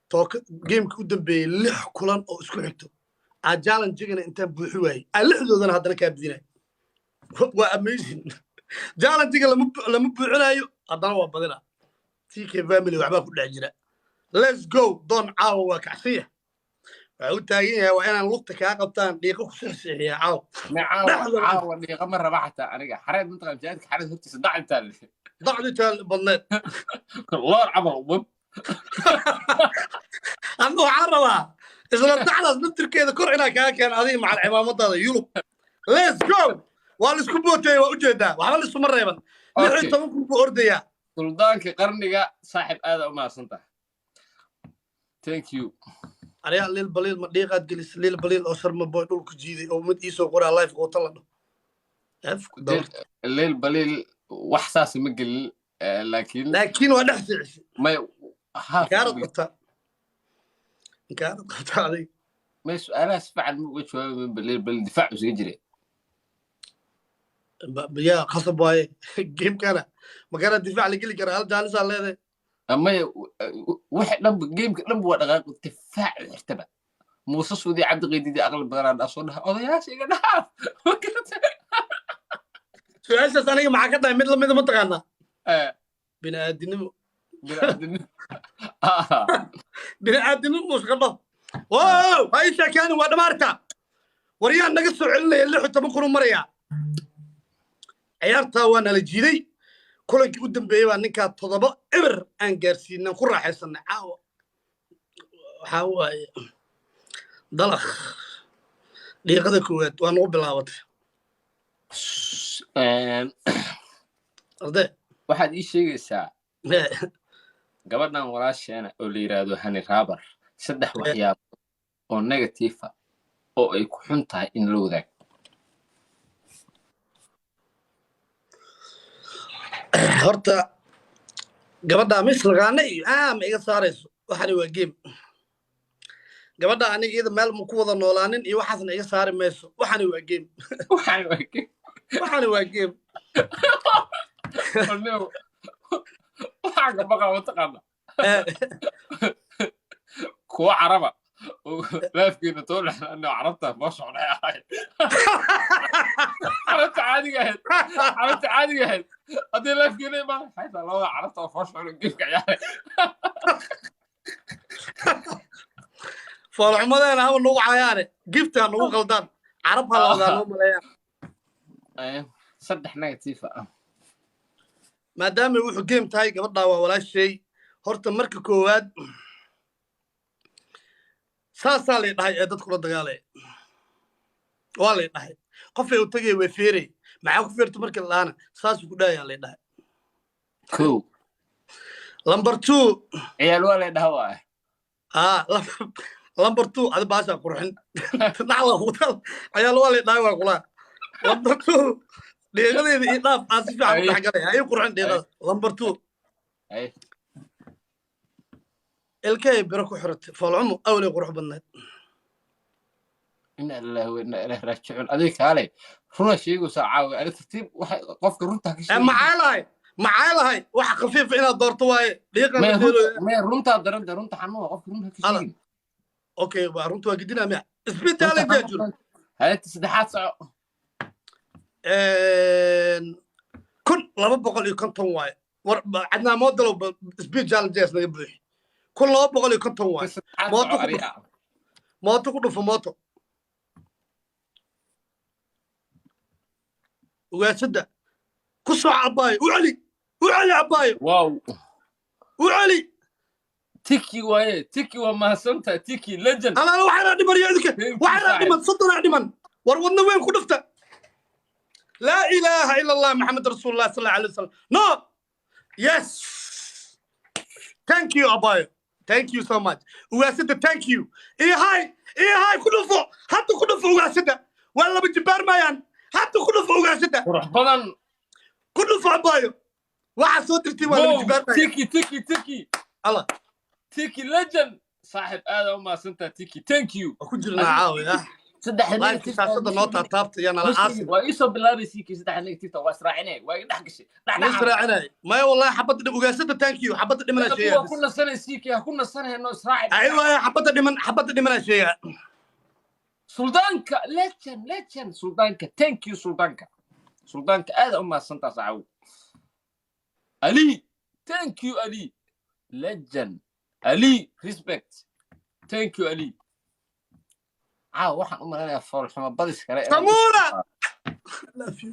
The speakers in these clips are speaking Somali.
Tooka gameka u dambeeyey, lix kulan oo isku xigto aa challenge-gana intaan buuxi waayey, aa lixdoodana haddana kaa bidinayo. Waa amazing. Challenge-ga lama buuxinayo, haddana waa badina. TK family waxbaa ku dhex jira. Let's go. Don caawa waa kacsiya, waxa u taagan yahay waa inaan lugta kaa qabtaan, dhiiqo ku sixsiixiya caawa. Ma caawa? Dhexda. Caawa dhiiqa ma raba xataa aniga. Xareed mataqaan, masaajidka xareed hortiisa dacdintaa. Dacdi taal badneed. Loor camal web. Hadda waxaan rabaa isla dacdaas naftirkeeda kor inaa kaa keeno, adiga macal cimaamadaada Yurub. Let's go. Waa laisku booteeyey, waa ujeedaa, waxba laisuma reeban. lix iyo toban kun buu ordayaa. Suldaanka qarniga, saaxib, aada u mahadsan tahay, thank you. Aryaa, Liil Baliil ma dhiiqaad gelis? Liil Baliil oo Sharma Boy dhulku jiiday oo mid iisoo qoraa live qoota la dhaho F ku dabar. Liil Baliil wax saas ma gelin, laakiin Laakiin waa dhex fiicisay. May half. Inkaarad qabta, inkaarad qabta adiga. May, su-aalaha si fiican ma uga jawaabi. Liil Baliil difaac isaga jiray. Yaa khasab waaye gamekana magana difaac la geli karaa, hal jaalisaa leedahay. Maya, waxa dhanba gameka dhanba waa dhaqaaqo, difaac xirtaba. Muuse Suudi Cabdi Qaydidi aqli badanaa dhaa soo dhaha, odayaasha iga dhaaf. Su-aashaas aniga maxaa ka dhahay? Mid lamida ma taqaanaa? Bini'aadinimo. Bini'aadanimo. Bini'aadinimo muska dhaho. Wow, ha ii sheekaanin, waa dhamaarta. Waryaa naga soo celinaya? 16,000 u marayaa ciyaartaa, waa nala jiiday. Kulankii u dambeeyey baa ninkaa 7-0 aan gaarsiinan, ku raaxaysanay. Caawa waxaa waaye dalakh, dhiiqada koowaad waa nagu bilaabatay. Arde. Waxaad ii sheegaysaa gabadhan walaasheena oo la yidhaahdo Hani Raabar, saddex waxyaabood oo negative ah oo ay ku xun tahay in la wadaag. Horta gabadha mis naqaana iyo ma iga saarayso. Waxani waa game. Gabadha aniga iyada meel ma ku wada noolaanin iyo waxaasna iga saari mayso. Waxani waa game. Waxaan waa game. Waxani waa game. Warniyow, waxaan ka baqa mataqaana kuwa Caraba oo laafkeena too dhexna Carabta noo socday ahay, Carabta caadiga ahayd, Carabta caadiga ahayd haddii laafkeena imaan xaytaa labada Carabta oo foosha gameka ciyaaray. Foolxumadeena haba nagu cayaane, gifta ha nagu qaldaan, Carab ha la wadaa noo maleeyaan. Saddex negative ah. Maadaama wuxuu game tahay, gabadhaa waa walaashay. Horta marka koowaad saasaa lay dhahay ee dadkula dagaalaya waa lay dhahay. Qofay u tagay way feeray, maxaa ku feerta markii la dhaana, saasuu ku dhahayaa lay dhahay. Kow. Number two. Ciyaal waa lay dhaha waay. Aa, number two, adi baashaa qurxin dhacla hutal, ciyaal waa lay dhahay waa kulaa. Number two, dhiiqadeeda ii dhaaf, aan si fiican u dhex galay, ha ii qurxin dhiiqada. Number two, ilkahay biro ku xiratay, foolxumo awlay qurux badnayd. Ina lillahi wa inna ilayhi raajicuun. Adiga kaale runa sheegaysaa caawi, ani tartiib waxa qofka runta ka sheegay. Maxaa lahay, maxaa lahay? Wax khafiifa inaad doorto waaye dhiiqan. Maya, maya, runtaa daranta, runta xanuun qofka runta ka Ala. sheegin. Okay, waa runta, waa gedinaa miya? Speed challenge aa jiro. Hay'adda saddexaad soco. 1250 waaye. War Cadnaa moodalow, speed challenges naga buuxi. 1250 waaye. Saddexaad Mooto soco. ku Ariya. Mooto ku dhufo, mooto ugaasada ku soo cabaayo, u celi, u celi cabaayo. Wow. U celi. Tiki waaye, Tiki, waa mahadsantahay, Tiki legend. Alaala, waxaanaa dhiman iyo idinka. Thank you, waxaanaa saaxiib. dhiman, 30 dhiman. War wadna weyn ku dhufta. Laa ilaaha ila Allah, Maxamed rasuulullah sal allahu alay wasalam. No, yes, thank you abayo, thank you so much ugaasada, thank you. Iyo hay, iyo hay, ku dhufo hadda, ku dhufo ugaasada, waa laba jibaar maayaan. Hadda ku dhufo ugaasada. Qurux badan. Ku dhufo abayo, waxaa soo dirtay waa laba Wow, jibaar maayaan. Tiki, Tiki, Tiki. Allah. Tiki legend, saaxiib, aada u mahadsantahay Tiki, thank you. Waa ku jirnaa caawi ah. Saddexda Live negative shaashada noo taataabta yaa nala aasin. Waa iisoo bilaabay CK. Saddexda negative waa israacine, waa iga dhex gashay. Ma israacinay maya, wallahi xabadda ugaasada, thank you. Xabadda dhimanaa Waa sheegaa. ku nasanay CK, ha ku nasanayno, israaci. Ay waaya, xabadda dhiman, xabadda dhimanaa sheegaa. Suldaanka, legend, legend, suldaanka, thank you suldaanka, suldaanka aada u mahadsantaa sacaw. Ali, thank you Ali, legend Ali, respect, thank you Ali. Caawa waxaan u malaynayaa foolxumo badis kale Samura.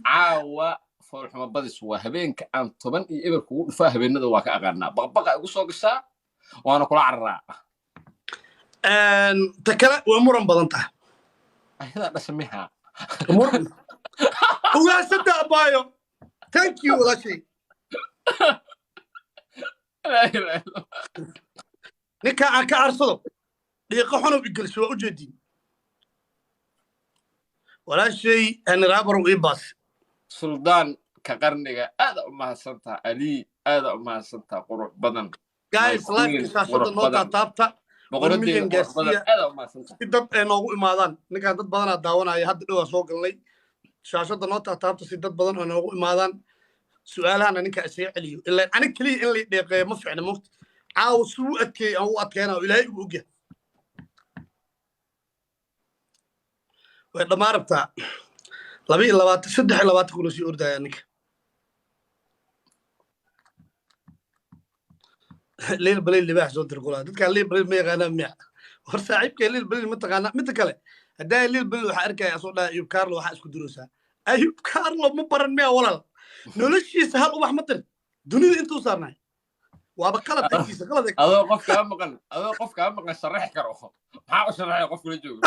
Caawa foolxumo badis waa habeenka aan 10-0 kugu dhufaa. Habeenada waa ka aqaanaa, baqbaqa igu soo gashaa, waana kula cararaa. Ta kale waa muran badan tahay. Ayadaa dhasha miha? Muran ugaasada abaayo, thank you walaashay. Laa ilaaha illa. Ninka aan ka arsado dhiiqo xunow igelsho waa ujeediin. Walaashay aniraabarow ii baas. Suldaan ka qarniga, aada u mahadsantaha. Ali, aada u mahadsantaha, qurux badan. Guys, My queen, liveka shaashada qurux noo badan. taataabta. Boqoradeyda Million qurux badan. gaarsiiya. Aada u mahadsantaha. Si dad ay noogu imaadaan. Ninkaan dad badanaa daawanaya, hadda dhowaa soo galnay. Shaashada noo taataabta si dad badan oo noogu imaadaan, su-aalahana ninkaa isaga celiyo. Ilaan anig keliya in la dheeqeeyo ma fiicna mugta. Caawa si u adkeeyey aan u adkeynaa oo Ilaahay ugu ogyahay. Way dhammaan rabtaa, 22, 23 kuna sii ordaya ninka. Liil Baliil libaax soo dir kulaa. Dadkaan Liil Baliil ma yaqaanaa miya? War saaxiibkay, Liil Baliil ma taqaanaa? Midda kale, haddaa Liil Baliil waxaa arkaya asoo dhaha Ayub Carlo, waxaa isku diraysaa Ayub Carlo. Ma baran miya walaal? Noloshiisa hal ubax ma dirin dunida intuu saarnay. Waaba qalad agtiisa, qalad agtiisa. Adoo qof kaa maqan sharaxi karo, maxaa u sharaxay qof kula joogo?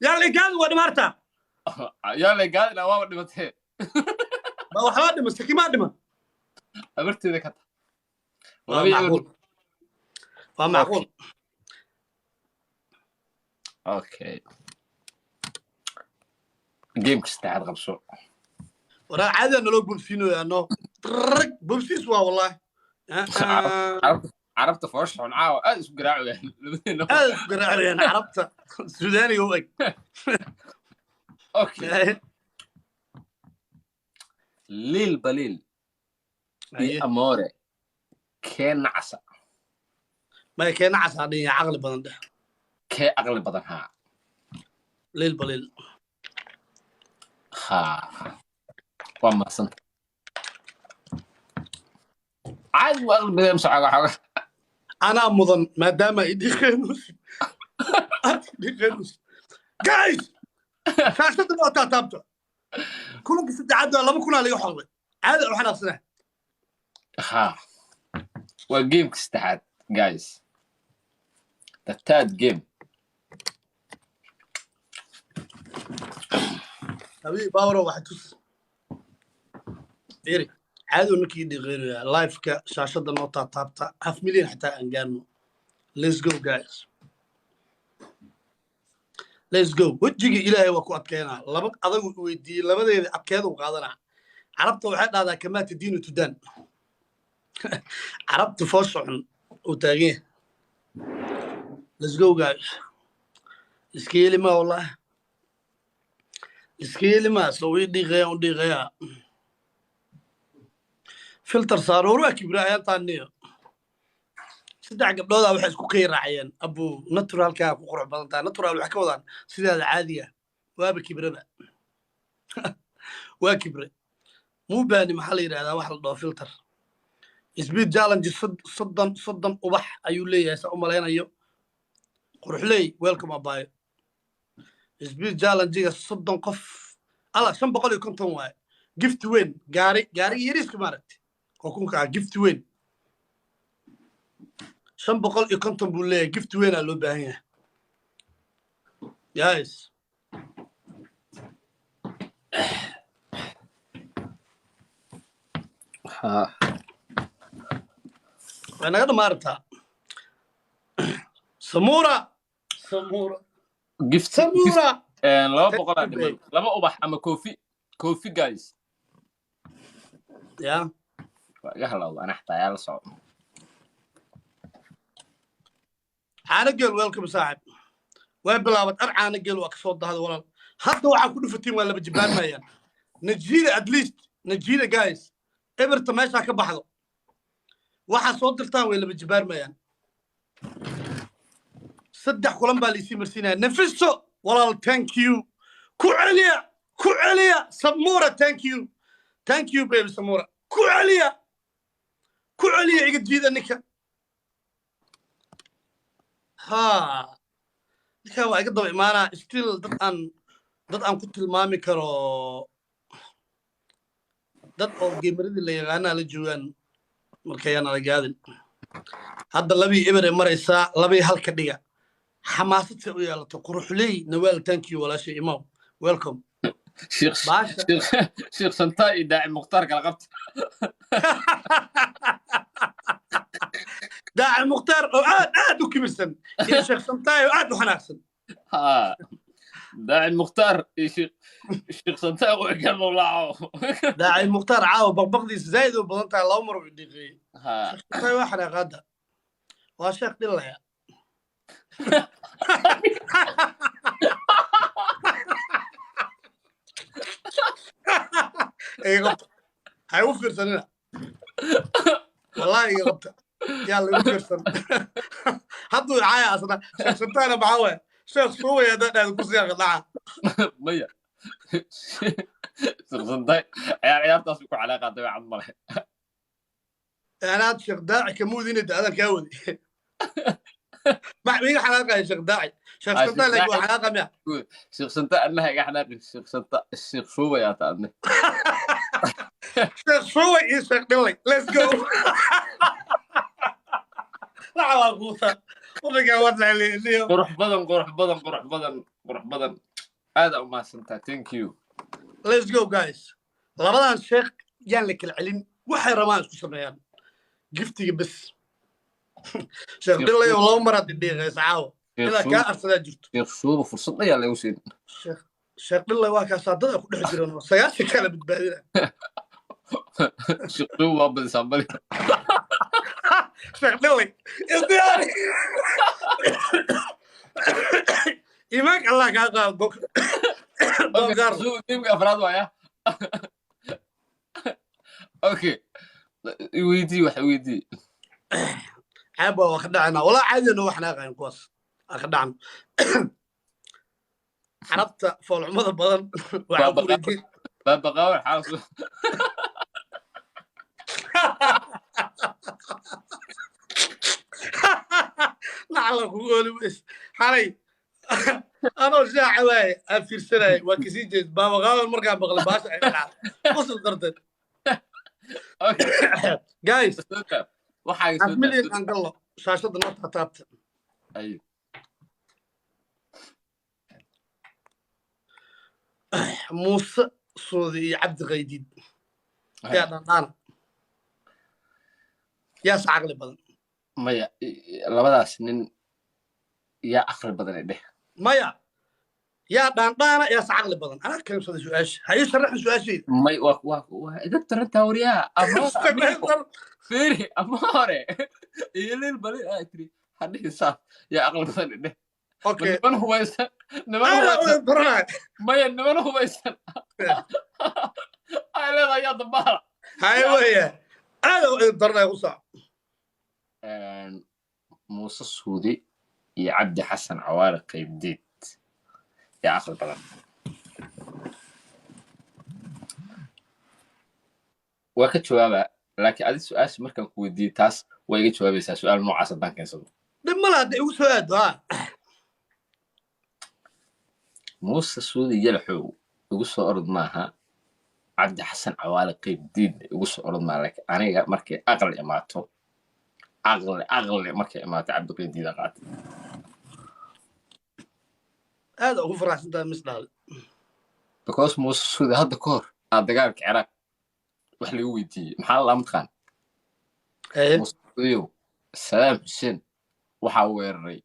Yaa lagaadi, waa dhimaartaa. Yaa lay gaadina, waaba dhimatee. Ma waxbaa dhiman? Sakimaa dhiman. Abarteeda ka ta. Waa macquul, waa macquul. Okay, gameka saddexaad qabso. Waraa caadiyaa naloo bobsiinoyaa, no rag bobsiis waa wallahi. Carabta foosha xun caawa aad isku garaacayaan labadeena. Aad isku garaacayaan carabta Suudaaniga u eg. Okay, Liil Baliil iyo Amoore, kee nacasa? Maya, kee nacasaa dhinya, caqli badan dheh. Kee aqli badan haa? Liil Baliil. Ha, waa mahadsanta. Caadi waa aqli badan mise xooga xooga? Anaa mudan maadaama idhiqeenusid idhiqeenusid. Guys, shaashada waa taataabta. Kulanka saddexaad waa 2000-aa laga xoqday. Caadi u xanaaqsanaa. Ha, waa gameka saddexaad guys, the third game. Habiib bawro waxa tus fiiri, caadi uu ninkii dhiqeenaya. Liveka shaashada noo taataabta, half million xitaa aan gaarno. Let's go guys, let's go. Wejigii Ilaahay waa ku adkeynaa. Laba adagu weydiiyey, labadeeda adkeeda u qaadanaa. Carabta waxay dhahdaa kamaa tadiinu tudaan. Carabta foosha xun uu taagan yahay. Let's go guys. Iska yeeli maa, wallahi iska yeeli maa. Soo ii dhiiqaya, u dhiiqaya, filter saaro. War waa kibra ayaantaaniyo. Saddex gabdhoodaa waxay isku kay raaciyeen abu naturalkaa ku qurux badan tahay. Natural waxay ka wadaan sidaada caadiga. Waaba kibraba, waa kibre muu baani. Maxaa la yidhahdaa wax la dhaho filter? Speed challenge 30 ubax ayuu leeyahay, saa u malaynayo. Quruxley, welcome abaayo. Speed challenge-ga 30 qof alla 550 waaye. Gift weyn, gaari, gaariga yariiska maaragti oo kunka ah. Gift weyn 550 buu leeyahay. Gift weynaa loo baahan yahay guys. Way naga dhamaartaa. Samura, Samura. Gift. Samura. 200-aa dhiman, laba ubax ama koofi, koofi guys. Ya. Waa iga halowda ana xataa, yaa la socdo. Caano geel, welcome saaxib. Way bilaabat arcaana geel waa kasoo dahday walaal. Hadda waxaa ku dhufatiin waa laba jibaarmayaan. Najiida, at least najiida guys, eberta meeshaa ka baxdo, waxaa soo dirtaan way laba jibaarmayaan. Saddex kulan baa laisii marsiinaya. Nafiso walaal, thank you. Ku celiya, ku celiya. Samura, thank you, thank you baby. Samura, ku celiya, ku celiya. Iga jiida ninka. Ha, ninkan waa iga daba imaanaa still. Dad aan ku tilmaami karo, dad oo gameradii la yaqaanaa la joogaan. Markayaan la gaadin. Hadda 2-0 ay maraysaa, labii halka dhiga. Xamaasad say u yeelato quruxley. Nawaal, thank you walaashay, imaw, welcome. Baasha. Sheekh Santaa iyo Daaci Mukhtaar kala qabta. Daaci Mukhtaar oo aad aad u kibirsan iyo Sheekh Santaay oo aad u xanaaqsan. Ha, Daaci Mukhtaar iyo Sheekh Santaa oo kan laaco. Daaci Mukhtaar caawa baqbaqdiisa zaa'id u badan tahay, laba mar uu dhiiqeeyey. Ha. Sheekh Santaay waa xanaaqaada, waa sheekh dhilaya. Iga qabta, ha igu fiirsanina wallahi, iga qabta, yaa lagu fiirsan. Hadduu caaya asna Sheekh Santaayna maxaa waaya? Sheekh suubaya haddaa dhahda kursigaa ka dhaca. Maya, Sheekh Santaa ciyaar ciyaartaas ku calaaqa dabeecad male. Anaad Sheekh Daaci kamuudina adan kaa wadi ma iga xanaaqaya Sheekh Daaci, Sheekh Ah, Santaay Sheekh laakiin waa Daaci. Xanaaqa miya? Sheekh Santaa annaha iga xanaaqin. Sheekh Santaa Sheekh Shuubayaa ta adne. Sheekh Shuubay iyo Sheekh Dhillay, let's go. Lacalaa kuusa wadankaa waa dhacleeliyo. Qurux badan, qurux badan, qurux badan, qurux badan. Aada u mahadsantaa, thank you. Let's go guys. Labadan sheekh yaan la kala celin, waxay rabaan isku sameeyaan giftiga bes. Sheekh Dhillay oo laba maraad idhiiqaysa caawa ilaa kaa arsadaa jirto. Sheekh Shuuba fursad ayaa lagu siin. Sheekh Dhillay waa kaasaa dad ku dhex jiran oo 90 kala badbaadina. Sheekh Shuuba waa badisaa bali. Sheekh Dhillay isdiyaari, iimaanka Allah kaa qaado dogaar. Shuuba gameka afraad waaya. Okay, weydii, wax weydii. Ceeb waa ka dhacana walaa, caadi noo xanaaqayan kuwaas waa ka dhacan. Carabta foolxumada badan waxaa ku weydiin. Baabaqaawan xaas. Lacala kugu ooli weys. Xalay anoo shaaca waaye aan fiirsanayay, waa kasii jeed baabaqaawan. Markaan maqlay baasha ay dhacda qosol darteed. Okay. Guys. Soo taab waxaaga. Half Soo taab. million aan gallo, shaashadda noo taataabta. Ayo. Muuse Suudi iyo Cabdi Qaydiid yaa dhandhaana, yaase caqli badan? Maya, labadaas nin yaa aqli badan dheh. Maya, yaa dhaandhaana, yaase caqli badan? Anaa kalimsada su-aasha, ha ii sharaxin su-aashayda. May, waa idab tarantaa waryaha ama fiiri ama hore iyo lil bali aa tiri hadhihi saas yaa aqli badan dheh. Okay. Niman hubaysan, niman anaa hubaysan. Baranaya. Maya, niman hubaysan ay leedahay yaa dambaala. Haye waya, aada u daranaya ku saac. Muuse Suudi iyo Cabdi Xasan Cawaale Qaybdiid yaa aqli badan? Waa ka jawaabaa, laakiin adi su-aasha markaan ku weydiiyey taas waa iga jawaabaysaa su-aal noocaas haddaan keensado. Dhib ma laha hadda igu soo aado ha. Muuse Suudi Yalaxow igu soo orod maaha, Cabdi Xasan Cawaale Qaybdiidna igu soo orod maaha, laakiin aniga markay aqli imaato, aqli markay imaato, Cabdi Qaybdiida qaatay. Aada ugu faraxsan tahay mis dhaale. Because Muuse Suudi hadda ka hor aa dagaalka Ciraaq wax lagu weydiiyey, maxaa la mataqaan? Muuse Suudiyow, Sadaam Xuseen waxaa weeraray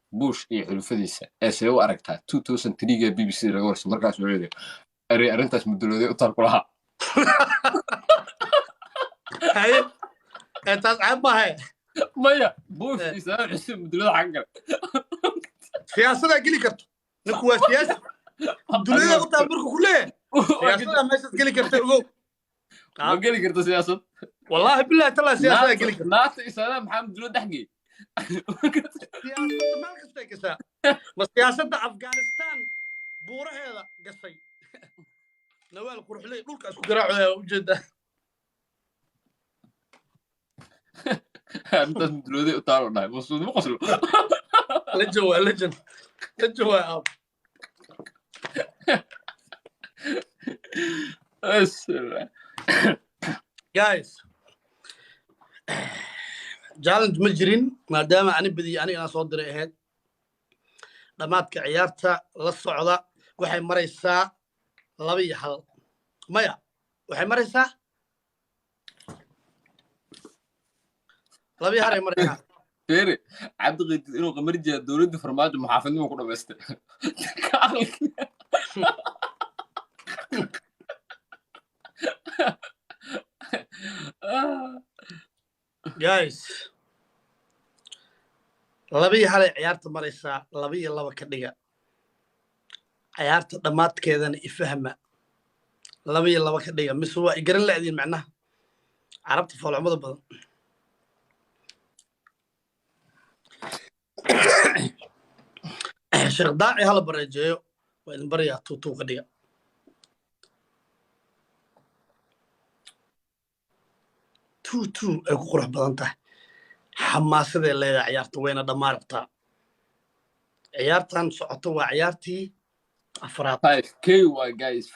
Bush iyo xulufadiisa ee see u aragtaa? 2003ga BBC laga warsa. Markaas wuxuu yidhi arrintaas mudulooday u taal kulahaa. Haye, ee taas ceeb maahe. Maya, Bush iyo Sadaam Xuseen mudulooda xagga gale. Siyaasadaa geli karto. Ninku waa siyaasi. Dunida u taal markuu ku leeyahay, siyaasadaa meeshaas geli karta, ogow. Ma geli karto siyaasad. Wallaahi, billahi, tallahi, siyaasadaa geli karta. Naata isaada maxaa mudulo dhexgey? Siyaasadda meel kastay gashaa. Ma siyaasadda Afghanistan buuraheeda gashay? Nawaal Quruxley dhulka isku garaacaya, ujeedaa. Arrintaas mudulooday u taalo dhahay masuud ma qoslo. Legend waa legend, legend waa aab. Guys, challenge ma jirin maadaama ani badiyey, aniga inaan soo diray ahayd. Dhammaadka ciyaarta la socda. Waxay maraysaa 2-1. Maya, waxay maraysaa 2-1 ay maraysaa. Fere Cabdiqaydid inuu qamarjiya dowladda Farmaajo muxaafidnimo ku dhamaystay. Guys, 2-1 ay ciyaarta maraysaa. 2-2 ka dhiga ciyaarta dhammaadkeedana. Ifahma, 2-2 ka dhiga mise waa igaran la'diin? Macnaha Carabta foolxumada badan. Sheekh Daaci hala bareejeeyo, waa idin baryaa. 2-2 ka dhiga. 2-2 ay ku qurux badan tahay. Xamaasaday leedahay ciyaarta, wayna dhammaa rabtaa. Ciyaartan socoto waa ciyaartii afraad. 5K waa, guys.